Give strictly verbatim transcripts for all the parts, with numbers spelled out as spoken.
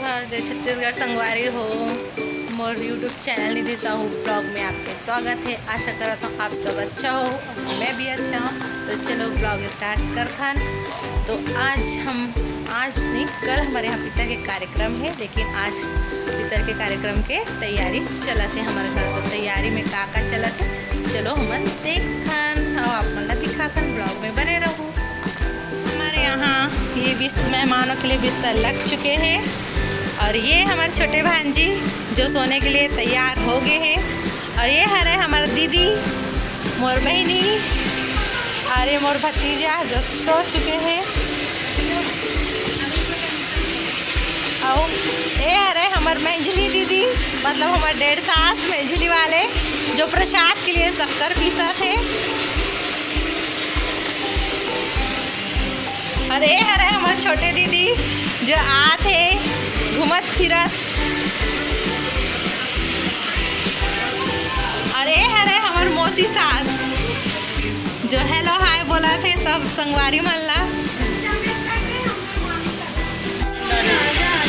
और जय छत्तीसगढ़ संगवारी हो, मोर YouTube चैनल निधि साहू ब्लॉग में आपके स्वागत है। आशा करत हूँ आप सब अच्छा हो, मैं भी अच्छा हूँ। तो चलो ब्लॉग स्टार्ट करथन। तो आज हम, आज नहीं, कल हमारे यहाँ पितर के कार्यक्रम है, लेकिन आज पितर के कार्यक्रम के तैयारी चलत है हमारे घर। तो तैयारी में का का चलत है, चलो हमन देखथन और आप मन ला दिखाथन, ब्लॉग में बने रहू। हमारे यहाँ ये बीस मेहमानों के लिए बिस्तर लग चुके हैं और ये हमारे छोटे भांजी जो सोने के लिए तैयार हो गए हैं और ये हरे हमारे दीदी, मोर बहिनी, अरे मोर भतीजा जो सो चुके हैं। अउ ए हरे हमर मंझली दीदी, मतलब हमर डेढ़ सास मंझली वाले, जो प्रसाद के लिए शक्कर पीसत हे। और ए हरे हमर छोटे दीदी, जो आत हे घूमत फिरत। और ए हरे हमर मौसी सास, जो हेलो हाय बोलत हे सब संगवारी मन ला।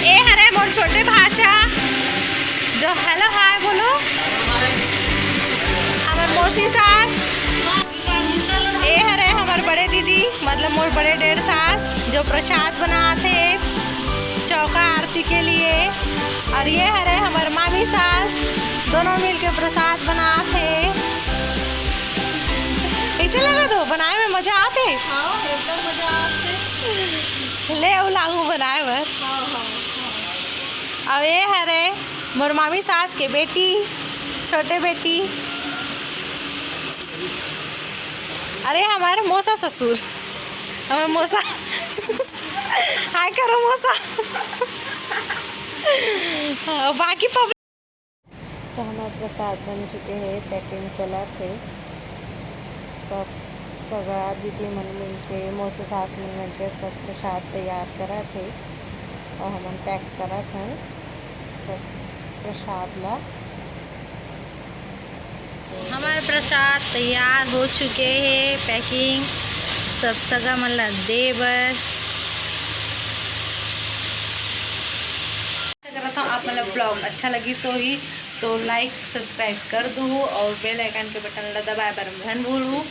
ए हरे मोर छोटे भांचा, जो हेलो हाय बोलो। हमर मौसी सास, ए हरे हमर बड़े दीदी, मतलब मोर बड़े डेढ़ सास, जो प्रसाद बनात हे चौका आरती के लिए। और ये हरे हमर मामी सास, दोनों मिलके प्रसाद बनात हे। कैसे लगत हे बनाए में? मजा आत हे? हाँ, एकदम मजा आत हे। ले अउ लागू बनाए बर। हाँ, हाँ, हाँ। अब ये हरे मोर मामी सास के बेटी, छोटे बेटी। अरे हमारे मौसा ससुर, हमारे मौसा। हाय करो मौसा। हाँ, बाकी पब्लिक। तो हमार प्रसाद बन चुके हे, पैकिंग चलत हे। सब सगा दीदी मन मिलके, मौसी सास मन मिलके सब प्रसाद तैयार करत हे और हमन पैक करत हन सब प्रसाद ला। हमार प्रसाद तैयार हो चुके हे, पैकिंग सब सगा मन ला दे बर। आशा करत हूँ आप मन ला ब्लॉग अच्छा लगिस होही, तो लाइक सब्सक्राइब कर दू और बेल आइकन के बटन ला दबाए बर झन भूलू।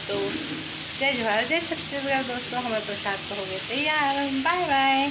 तो जय जोहार, जय छत्तीसगढ़ दोस्तों, हमार प्रसाद तो हो गए तैयार। बाय बाय।